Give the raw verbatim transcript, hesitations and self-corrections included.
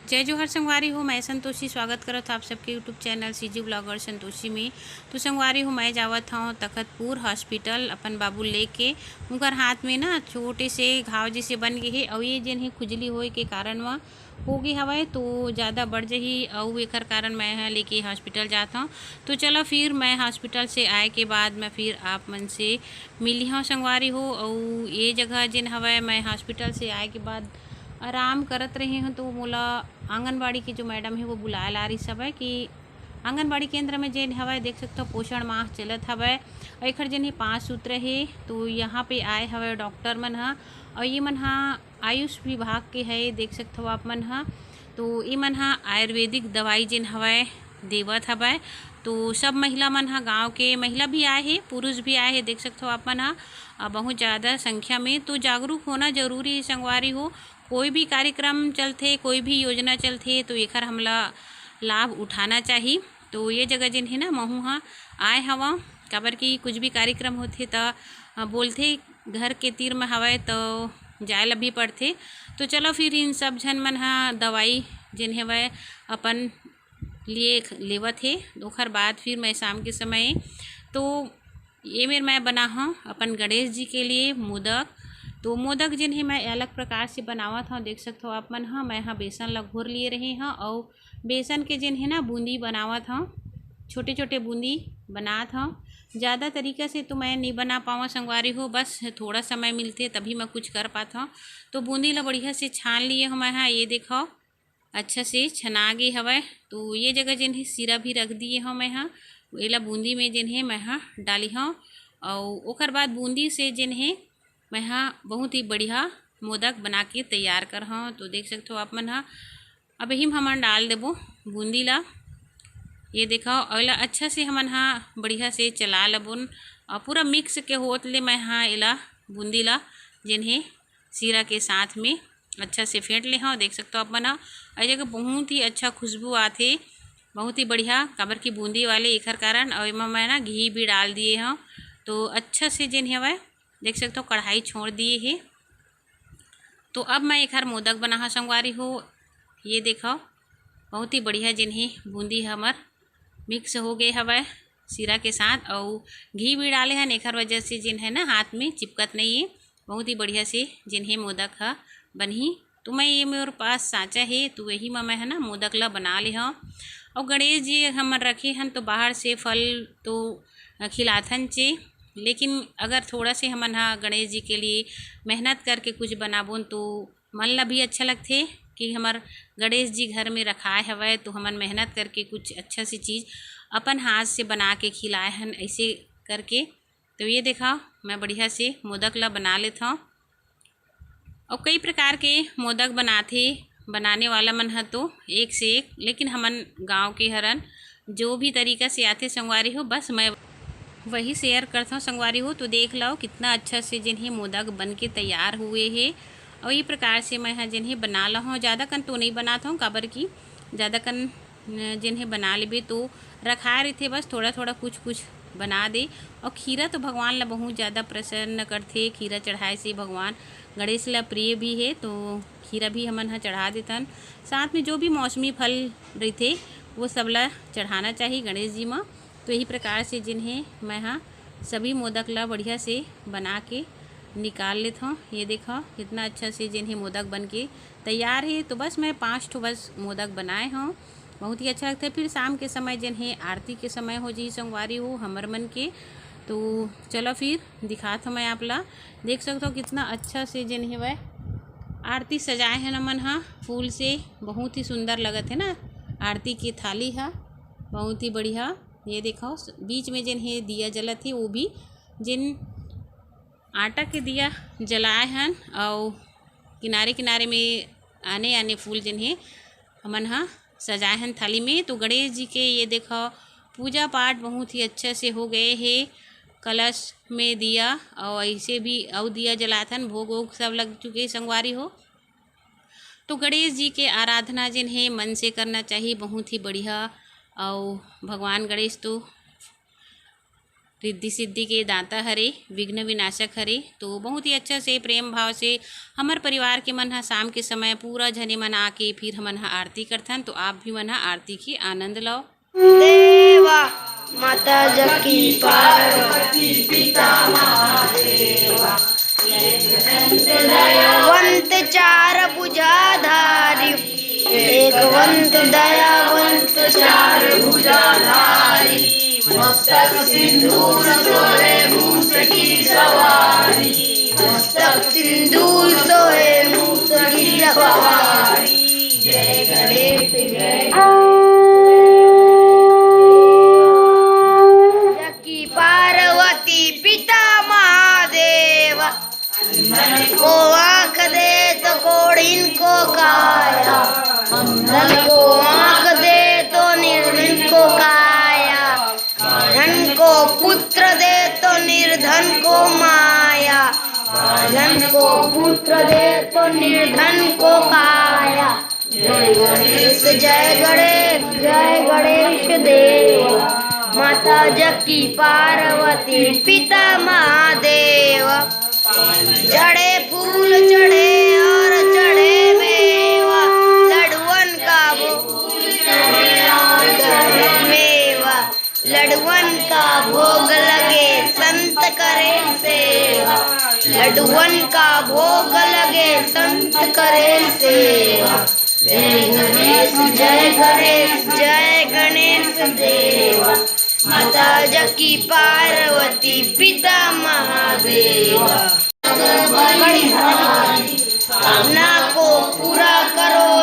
जय जोहार संगवारी हो, मैं संतोषी। स्वागत करत हौं आप सबके YouTube channel CG blogger Santoshi में। तो संगवारी हो, मैं जावत हौं तखतपुर हॉस्पिटल अपन बाबू लेके। उनकर हाथ में ना छोटे से घाव जैसे बन गए हे, अउ ये जेन हे खुजली होए के कारण म हो गे हवय, तो ज़्यादा बढ़ जही, अउ एकर कारण मैं ह लेके हॉस्पिटल जात हौं। तो चलो फिर मैं हॉस्पिटल से आए के बाद मैं फिर आप मन से मिली हौं संगवारी हो। अउ ये जगह जेन हवय, मैं हॉस्पिटल से आए के बाद आराम करत रहे हौं, तो मोला आंगनबाड़ी के जो मैडम हे, वो बुलाए ला रही हवय कि आंगनबाड़ी केंद्र में जेन हवय, देख सकथव, पोषण माह चलत हवय। अउ एखर जेन हे पाँच सूत्र हे, तो यहाँ पे आए हवय डॉक्टर मन ह, अउ ये मन ह आयुष विभाग के हे, देख सकथव आप मन ह। तो ये मन ह आयुर्वेदिक दवाई जेन हवय, देवत हवय। तो सब महिला मन ह, गांव के महिला भी आए हे, पुरुष भी आए हे, देख सकथव आप मन ह, अ, बहुत ज़्यादा संख्या में। तो जागरूक होना जरूरी हे संगवारी हो। कोई भी कार्यक्रम चलथे, कोई भी योजना चलथे, तो एखर हमला लाभ उठाना चाही। तो ये जगह जेन हे ना, महू ह आए हवं, काबर कि कुछ भी कार्यक्रम होथे त, अ, बोलथे घर के तीर म हवय, तो जाए ल भी पड़थे। तो चलो फिर इन सब झन मन ह दवाई जेन हवय अपन लिए लेवत हे। ओखर बाद फिर मैं शाम के समय, तो ये मेर मैं बना हौं अपन गणेश जी के लिए मोदक। तो मोदक जेन हे, मैं अलग प्रकार से बनावत हौं, देख सकथव आप मन ह। मैं ह बेसन ल घोर लिए रहे हौं, अउ बेसन के जेन हे ना, बूंदी बनावत हौं, छोटे छोटे बूंदी बनात हौं। ज़्यादा तरीका से तो मैं नहीं बना पावं संगवारी हो, बस थोड़ा समय मिलथे तभी मैं कुछ कर पात हौं। तो बूंदी ला बढ़िया से छान लिए हौं मैं ह, ये देखव, अच्छा से छना गे हवय। तो ये जगह जेन हे, सिरा भी रख दिए हौं मैं ह, एला बूंदी में जेन हे, मैं ह डाली हौं। अउ ओकर बाद बूंदी से जेन हे, मैं ह बहुत ही बढ़िया मोदक बना के तैयार कर हौं। तो देख सकथव आप मन ह, अब एही म हमन डाल देबो बूंदी ला। ये देखव, अउ एला अच्छा से हमन ह बढ़िया से चला लेबोन, अउ पूरा मिक्स के होत ले मैं ह एला, बूंदी ला, जेन हे सिरा के साथ में अच्छा से फेंट ले हौं। देख सकथव आप मन ह, अउ ये जगह बहुत ही अच्छा खुशबू आथे, बहुत ही बढ़िया, काबर कि बूंदी वाले एखर कारण। अउ एमा मैं ना घी भी डाल दिए हौं, तो अच्छा से जेन हवय, देख सकथव, कढ़ाई छोड़ दिए हे। तो अब मैं एखर मोदक बनाहूं संगवारी हो। ये देखव, बहुत ही बढ़िया जेन हे बूंदी हमर मिक्स हो गए हवय सिरा के साथ, अउ घी भी डाले हन, एखर वजह से जेन हे ना, हाथ में चिपकत नहीं हे। बहुत ही बढ़िया से जेन हे मोदक ह बनही। तो मैं, ये मोर पास सांचा हे, तो यही म मैं ह ना मोदक ला बना ले हौं। अउ गणेश जी हमर रखे हन, तो बाहर से फल तो खिलाथन चे, लेकिन अगर थोड़ा से हमन ह गणेश जी के लिए मेहनत करके कुछ बनाबोन, तो मन ला भी अच्छा लगथे कि हमर गणेश जी घर में रखाए हवय, तो हमन मेहनत करके कुछ अच्छा सी चीज़ अपन हाथ से बना के खिलाए हन, ऐसे करके। तो ये देखव, मैं बढ़िया से मोदक ला बना लेत हौं। अउ कई प्रकार के मोदक बनाथे, बनाने वाला मन ह तो एक से एक, लेकिन हमन गांव के हरन, जो भी तरीका से आथे संगवारी हो, बस मैं वही शेयर करत हौं संगवारी हो। तो देख लव, कितना अच्छा से जेन हे मोदक बन के तैयार हुए हे। अउ ये प्रकार से मैं ह जेन हे बना लहौं, ज़्यादा कन तो नहीं बनात हौं, काबर कि ज़्यादा कन न, जेन हे बना लेबे तो रखाए रहिथे, बस थोड़ा थोड़ा कुछ कुछ बना दे। अउ खीरा तो भगवान ला बहुत ज़्यादा प्रसन्न करथे, खीरा चढ़ाए से भगवान गणेश ला प्रिय भी हे, तो खीरा भी हमन ह चढ़ा देथन। साथ में जो भी मौसमी फल रहिथे, वो सब ला चढ़ाना चाही गणेश जी म। तो यही प्रकार से जेन हे, मैं ह सभी मोदक ला बढ़िया से बना के निकाल लेत हौं। ये देखव, कितना अच्छा से जेन हे मोदक बन के तैयार हे। तो बस मैं पाँच ठो बस मोदक बनाए हौं, बहुत ही अच्छा लगथे। फिर शाम के समय जेन हे आरती के समय हो जही संगवारी हो हमर मन के। तो चलो फिर दिखात हौं मैं आप ला, देख सकथव कितना अच्छा से जेन हेवय आरती सजाए हन हमन ह फूल से, बहुत ही सुंदर लगत हे ना आरती के थाली ह, बहुत ही बढ़िया। ये देखव, बीच में जेन हे दिया जलत हे, वो भी जेन आटा के दिया जलाए हन, अउ किनारे किनारे में आने आने फूल जेन हे हमन ह सजाए हन थाली में। तो गणेश जी के ये देखव, पूजा पाठ बहुत ही अच्छा से हो गए हे। कलश में दिया, अउ ऐसे भी अउ दिया जलाथन, भोग वोग सब लग चुके हे संगवारी हो। तो गणेश जी के आराधना जेन हे मन से करना चाहिए, बहुत ही बढ़िया। अउ भगवान गणेश तो रिद्धि सिद्धि के दाता हरे, विघ्न विनाशक हरे। तो बहुत ही अच्छा से, प्रेम भाव से हमर परिवार के मन ह शाम के समय पूरा झने मन आके फिर हमन ह आरती करथन। तो आप भी मन ह आरती के आनंद लव। देवा, माता जकी पार्वती पिता महादेवा, वंत चार भुजाधारी, एकवंत दयावंत चार भुजाधारी, मस्तक सिंदूर सोहे मूस की सवारी, मस्तक सिंदूर सोहे मूस की सवारी। जय गणेश, जय जकी पार्वती पिता महादेवा। को आंख दे तो कोढ़िन को काया, अंधन को आंख दे तो निर्धन को काया, काढ़न को पुत्र दे तो निर्धन को माया, काढ़न को पुत्र दे तो निर्धन को काया। जय गणेश, जय गणेश, जय गणेश देवा, माता जकी पार्वती पिता महादेवा। चढ़े फूल चढ़े और चढ़े मेवा, लडुअन का भोग, मेवा, लडुअन का भोग लगे संत करे सेवा, लडुअन का भोग लगे संत करे सेवा। जय गणेश, जय गणेश, जय गणेश देवा, माता जकी पार्वती पिता महादेवा। कामना को पूरा करो